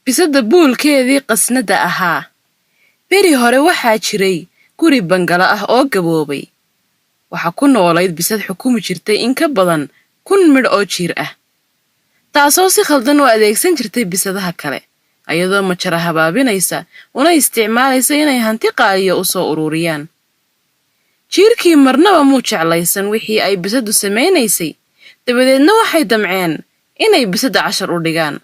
Bisadda buulkeedii qasnada ahaa. Beri hore waxaa jiray guri bangalo ah oo gaboobay. Waxaa ku noolayd bisad xukumi jirtay in ka badan 1000 midh oo jiir ah, taasoo si khaldan u adeegsan jirtay bisadaha kale, ayadoo majara habaabinaysa una isticmaalaysa inay hanti qaaliya u soo ururiyaan. Jiirkii marnaba muu jeclaysan wixii ay bisaddu samaynaysay, dabadeedna waxay damceen inay bisadda cashar u dhigaan.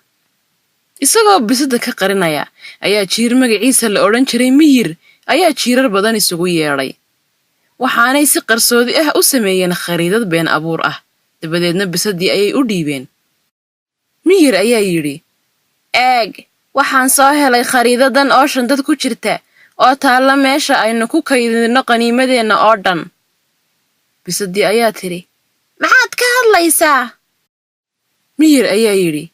Isagoo bisadda ka qarinaya ayaa jiir magaciisa la odhan jiray Miyir ayaa jiirar badan isugu yeedhay. Waxaanay si qarsoodi ah u sameeyeen khariidad been abuur ah, dabadeedna bisaddii ayay u dhiibeen. Miyir ayaa yidhi, "Eeg, waxaan soo helay khariidadan oo shandad ku jirta oo taalla meesha aynu ku kaydinno qaniimadeenna oo dhan." Bisaddii ayaa tidhi, "Maxaad ka hadlaysaa?" Miyir ayaa yidhi,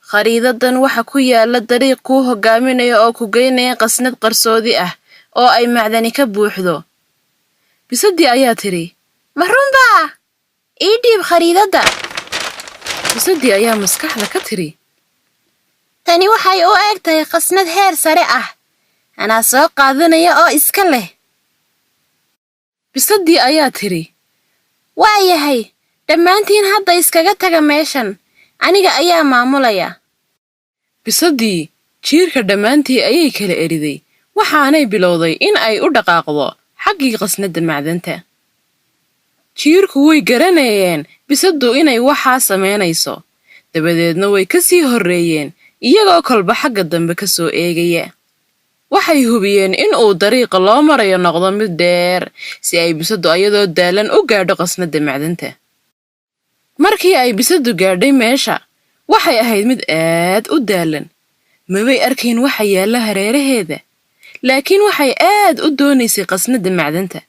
"Khariidadan waxa ku yaalla dariiq kuu hoggaaminaya oo ku geynaya qasnad qarsoodi ah oo ay macdani ka buuxdo." Bisaddii ayaa tidhi, "Ma runbaa? Ii dhiib khariidadda." Bisaddii ayaa maskaxda ka tidhi, "Tani waxay u eg tahay khasnad heer sare ah. Anaa soo qaadanaya oo iska leh." Bisaddii ayaa tidhi, "Waa yahay, dhammaantiin hadda iskaga taga meeshan. Aniga ayaa maamulaya." Bisaddii jiirka dhammaantii ayay kala eriday, waxaanay bilowday in ay u dhaqaaqdo xaggii qasnadda macdanta. Jiirku way garanayeen bisaddu inay waxaa samaynayso, dabadeedna way ka sii horreeyeen iyagoo kolba xagga dambe ka soo eegaya. Waxay hubiyeen in uu dariiqa loo marayo noqdo mid dheer si ay bisaddu ayadoo daalan u gaadho qasnadda macdanta. Markii ay bisaddu gaadhay meesha, waxay ahayd mid aad u daalan. Mabay arkayn waxa yaalla hareeraheeda, laakiin waxay aad u doonaysay qasnadda macdanta.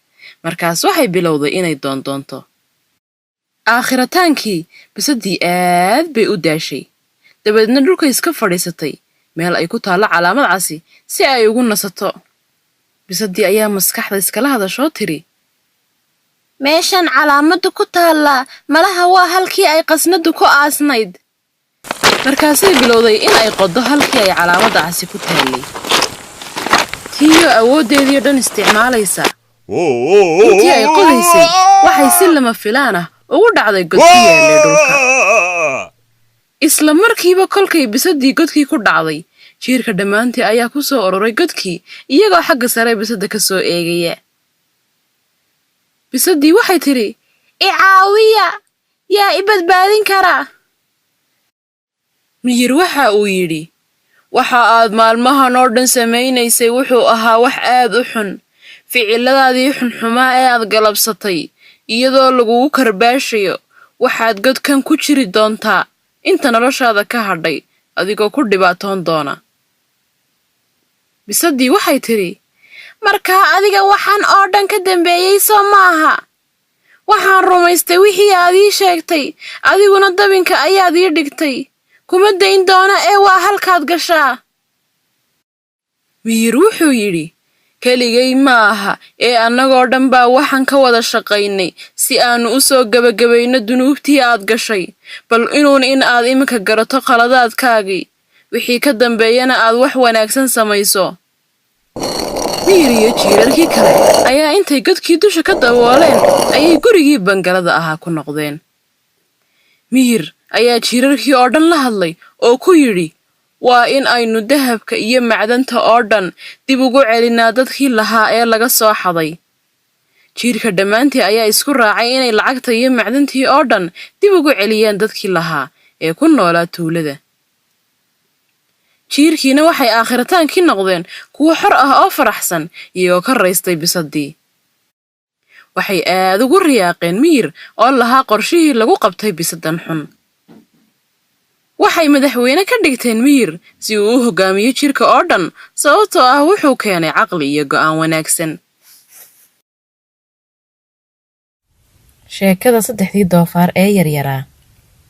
Markaas waxay bilowday inay doondoonto. Aakhiritaankii bisaddii aad bay u daashay, dabeedna dhulka iska fadhiisatay meel ay ku taallo calaamad casi si ay ugu nasato. Bisaddii ayaa maskaxda iskala hadashoo tidhi, "Meeshan calaamaddu ku taallaa malaha waa halkii ay qasnaddu ku aasnayd." Markaasay bilowday in ay qoddo halkii ay calaamadda casi ku taallay, tiiyoo awooddeedii dhan isticmaalaysa. Intii ay qodaysay waxay si lama filaan ah ugu dhacday god ku yaallay dhulka. Isla markiiba kolkay bisaddii godkii ku dhacday, jiirka dhammaantii ayaa ku soo ururay godkii iyagoo xagga sare bisadda ka soo eegaya. Bisaddii waxay tidhi, "I caawiya, yaa i badbaadin karaa?" Miyir waxa uu yidhi, "Waxa aad maalmahan oo dhan samaynaysay wuxuu ahaa wax aad u xun. Ficiladaadii xunxumaa ee aad galabsatay iyadoo lagugu karbaashayo, waxaad godkan ku jiri doontaa inta noloshaada ka hadhay adigoo ku dhibaatoon doona." Bisaddii waxay tidhi, "Markaa adiga waxaan oo dhan ka dambeeyey soo maaha? Waxaan rumaystay wixii aad ii sheegtay, adiguna dabinka ayaad ii dhigtay. Kuma dayn doona ee waa halkaad gashaa." Miyir wuxuu yidhi, "Keligay ma aha ee annagoo dhan baa waxaan ka wada shaqaynay si aannu u soo gebagabayno dunuubtii aad gashay. Bal inuun in aad iminka garato khaladaadkaagii, wixii ka dambeeyana aad wax wanaagsan samayso." Miyir iyo jiirarkii kale ayaa intay godkii dusha ka dabooleen ayay gurigii bangalada ahaa ku noqdeen. Miyir ayaa jiirarkii oo dhan la hadlay oo ku yidhi, "Waa in aynu dahabka iyo macdanta oo dhan dib ugu celinaa dadkii lahaa ee laga soo xaday." Jiirka dhammaantii ayaa isku raacay inay lacagta iyo macdantii oo dhan dib ugu celiyaan dadkii lahaa ee ku noolaa tuulada. Jiirkiina waxay aakhiritaankii noqdeen kuwo xor ah oo faraxsan iyagoo ka raystay bisaddii. Waxay aad ugu riyaaqeen Miyir oo lahaa qorshihii lagu qabtay bisaddan xun. Waxay madaxweyne ka dhigteen Miyir si uu u hogaamiyo jirka oo dhan, sababtoo ah wuxuu keenay caqli iyo go'aan wanaagsan. Sheekada saddexdii doofaar ee yaryaraa.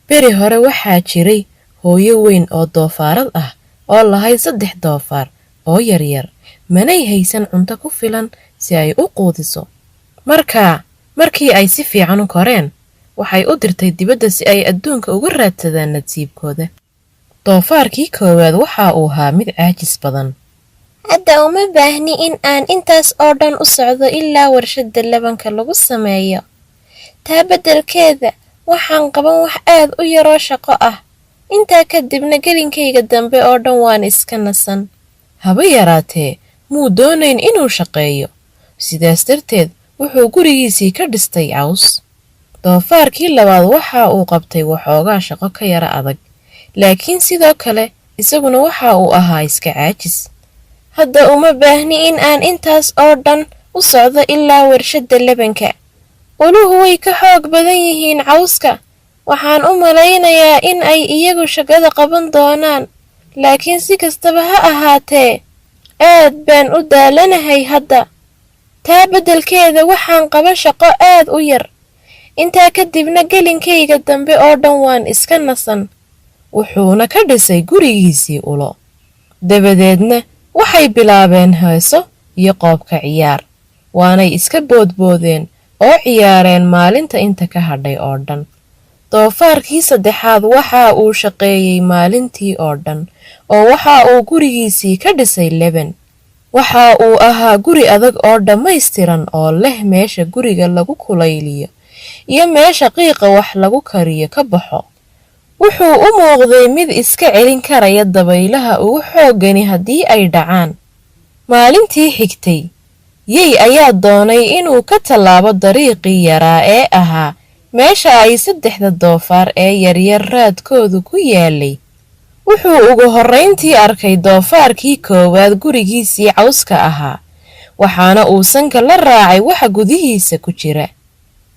Beri hore waxaa jiray hooyo weyn oo doofaarad ah oo lahayd saddex doofaar oo yaryar, manay haysan cunto ku filan si ay u quudiso. Markaa markii ay si fiican u koreen, waxay u dirtay dibadda si ay adduunka uga raadsadaan nasiibkooda. Doofaarkii koowaad waxa uu ahaa mid caajis badan. Hadda uma baahni in aan intaas oo dhan u socdo ilaa warshadda lebanka lagu sameeyo. Taa beddelkeeda, waxaan qaban wax aad u yaroo shaqo ah. Intaa kadibna gelinkayga dambe oo dhan waan iska nasan. Haba yaraatee, muu doonayn inuu shaqeeyo. Sidaas darteed wuxuu gurigiisii ka dhistay caws. Doofaarkii labaad waxa uu qabtay waxoogaa shaqo ka yara adag, laakiin sidoo kale isaguna waxa uu ahaa iska caajis. Hadda uma baahni in aan intaas oo dhan u socdo ilaa warshadda lebanka. Uluhu way ka xoog badan yihiin cawska. Waxaan u malaynayaa in ay iyagu shaqada qaban doonaan, laakiin si kastaba ha ahaatee, aad baan u daalanahay hadda. Taa beddelkeeda waxaan qaban shaqo aad u yar. Intaa kadibna gelinkayga dambe oo dhan waan iska nasan. Wuxuuna ka dhisay gurigiisii ulo. Dabadeedna waxay bilaabeen heeso iyo qoobka ciyaar. Waanay iska boodboodeen oo ciyaareen maalinta inta ka hadhay oo dhan. Doofaarkii saddexaad waxa uu shaqeeyey maalintii oo dhan oo waxa uu gurigiisii ka dhisay leben. Waxa uu ahaa guri adag oo dhammaystiran oo leh meesha guriga lagu kulayliyo iyo meesha qiiqa wax lagu kariyo ka baxo. Wuxuu u muuqday mid iska celin karaya dabaylaha ugu xooggani haddii ay dhacaan. Maalintii xigtay, yey ayaa doonay inuu ka tallaabo dariiqii yaraa ee ahaa meesha ay saddexda doofaar ee yaryar raadkoodu ku yaalay. Wuxuu ugu horrayntii arkay doofaarkii koowaad gurigiisii cawska ahaa, waxaana uu sanka la raacay waxa gudihiisa ku jira.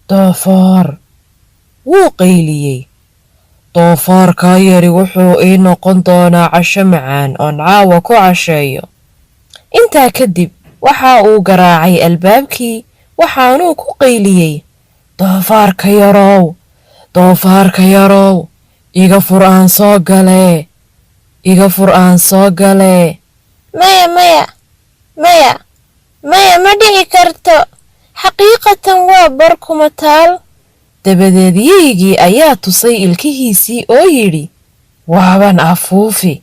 Doofaar! Wuu qayliyey. Doofaarkaa yari wuxuu ii noqon doonaa casho macaan oon caawa ku casheeyo. Intaa kadib waxa uu garaacay albaabkii, waxaanuu ku qayliyey, Doofaarka yarow! Doofaarka yarow! Iga fur aan soo galee! Iga fur aan soo galee! Maya, maya, maya, maya, ma dhici karto. Xaqiiqatan waa bar kuma taal. Dabadeed yeygii ayaa tusay ilkihiisii oo yidhi, Waaban afuufi,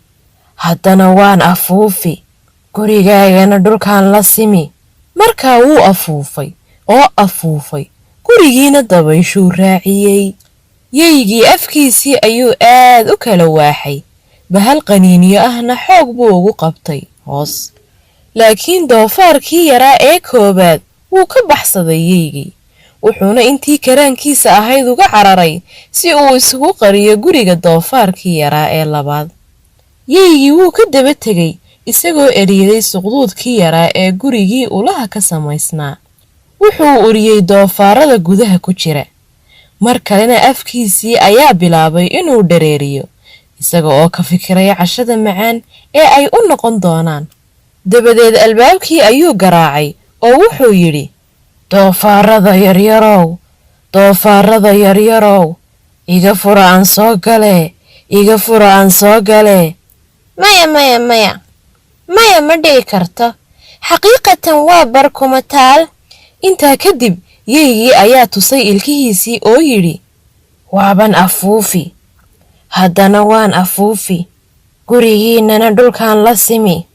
haddana waan afuufi, gurigaagana dhulkaan la simi. Markaa wuu afuufay oo afuufay, gurigiina dabayshuu raaciyey. Yeygii afkiisii ayuu aad u kala waaxay, bahal qaniinyo ahna xoog buu ugu qabtay hoos. Laakiin doofaarkii yaraa ee koowaad wuu ka baxsaday yeygii, wuxuuna intii karaankiisa ahayd uga cararay si uu isugu qariyo guriga doofaarkii yaraa ee labaad. Yeygii wuu ka daba tegey isagoo eriyaday suqduudkii yaraa ee gurigii ulaha ka samaysnaa. Wuxuu uriyey doofaarada gudaha ku jira. Mar kalena afkiisii ayaa bilaabay inuu dhareeriyo, isaga oo ka fikiraya cashada macaan ee ay u noqon doonaan. Dabadeed albaabkii ayuu garaacay oo wuxuu yidhi, Doofaarada yaryarow, doofaarada yaryarow, iga fura aan soo galee, iga fura aan soo galee. Maya, maya, maya, maya, ma dhici karto. Xaqiiqatan waa bar kuma taal. Intaa kadib yeygii ayaa tusay ilkihiisii oo yidhi, Waaban afuufi, haddana waan afuufi, gurigiinnana dhulkaan la simi.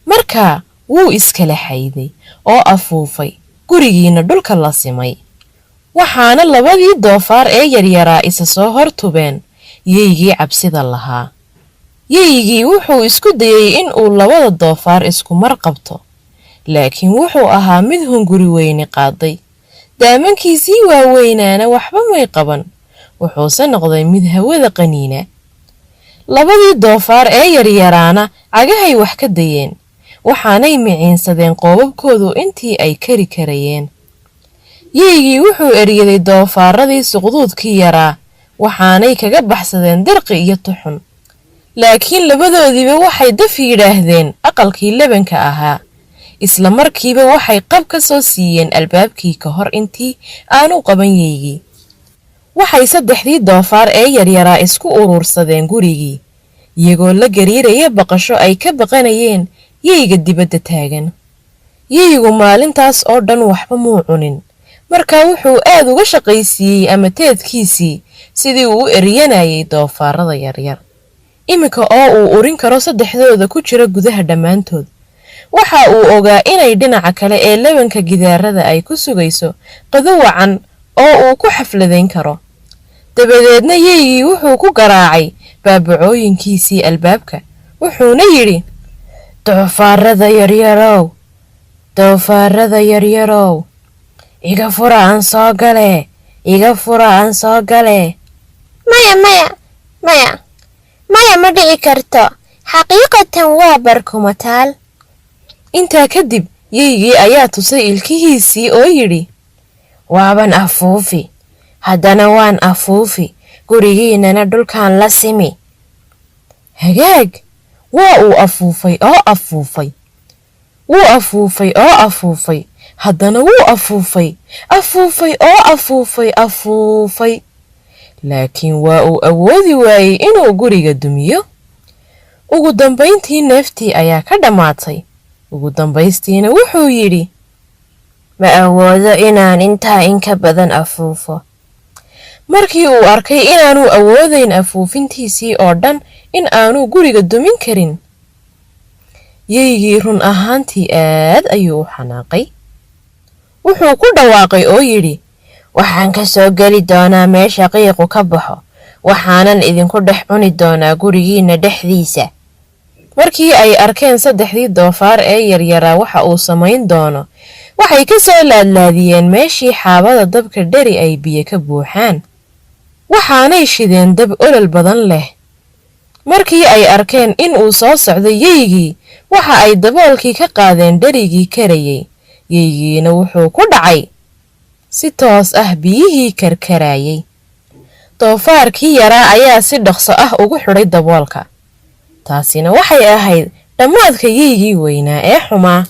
Markaa wuu iskala xayday oo afuufay, gurigiina dhulka la simay. Waxaana labadii doofaar ee yaryaraa isa soo hor tubeen yeygii cabsida lahaa. Yeygii wuxuu isku dayey in uu labada doofaar isku mar qabto, laakiin wuxuu ahaa mid hunguri weyni qaaday. Daamankiisii waaweynaana waxba may qaban, wuxuuse noqday mid hawada qaniina. Labadii doofaar ee yaryaraana cagahay wax ka dayeen, waxaanay miciinsadeen qoobabkoodu intii ay kari karayeen. Yeygii wuxuu eryaday doofaaradii suqduudkii yaraa, waxaanay kaga baxsadeen dirqi iyo tuxun. Laakiin labadoodiiba waxay daf yidhaahdeen aqalkii lebanka ahaa. Isla markiiba waxay qab ka soo siiyeen albaabkii ka hor intii aanu qaban yeygii. Waxay saddexdii doofaar ee yaryaraa isku urursadeen gurigii, iyagoo la gariiraya baqasho ay ka baqanayeen yeyga dibadda taagan. Yeygu maalintaas oo dhan waxba muu cunin. Markaa wuxuu aad uga shaqaysiiyey ama teedkiisii sidii uu u eryanayay doofaarada yaryar. Iminka oo uu urin karo saddexdooda ku jira gudaha dhammaantood. Waxa uu ogaa inay dhinaca kale ee lebanka gidaarada ay ku sugayso qado wacan oo uu ku xafladayn karo. Dabadeedna yeygii wuxuu ku garaacay baabacooyinkiisii albaabka, wuxuuna yidhi, "Doofaarada yaryarow, doofaarada yaryarow, iga fura aan soo gale, iga fura aan soo gale." Maya, maya, maya, maya, ma dhici karto. Xaqiiqatan waa barkumataal. Intaa kadib yeygii ayaa tusay ilkihiisii oo yidhi, "Waaban afuufi, haddana waan afuufi, gurigiinana dhulkaan la simi." Hagaag, waa uu afuufay oo afuufay, wuu afuufay oo afuufay, haddana wuu afuufay, afuufay oo afuufay, afuufay, laakiin waa uu awoodi waayey inuu guriga dumiyo. Ugu dambayntii neeftii ayaa ka dhammaatay. Ugu dambaystiina wuxuu yidhi, "Ma awoodo inaan intaa in ka badan afuufo." Markii uu arkay inaanu awoodayn afuufintiisii oo dhan in aanu guriga dumin karin, yeygii run ahaantii aad ayuu u xanaaqay. Wuxuu ku dhawaaqay oo yidhi, "Waxaan ka soo geli doonaa meesha qiiqu ka baxo, waxaanan idinku dhex cuni doonaa gurigiinna dhexdiisa." Markii ay arkeen saddexdii doofaar ee yaryaraa waxa uu samayn doono, waxay ka soo laadlaadiyeen meeshii xaabada dabka dheri ay biyo ka buuxaan, waxaanay shideen dab olol badan leh. Markii ay arkeen in uu soo socdo yeygii, waxa ay daboolkii ka qaadeen dherigii karayey. Yeygiina wuxuu ku dhacay si toos ah biyihii karkarayay. Doofaarkii yaraa ayaa si dhaqso ah ugu xidhay daboolka. Taasina waxay ahayd dhammaadka yeygii weynaa ee xumaa.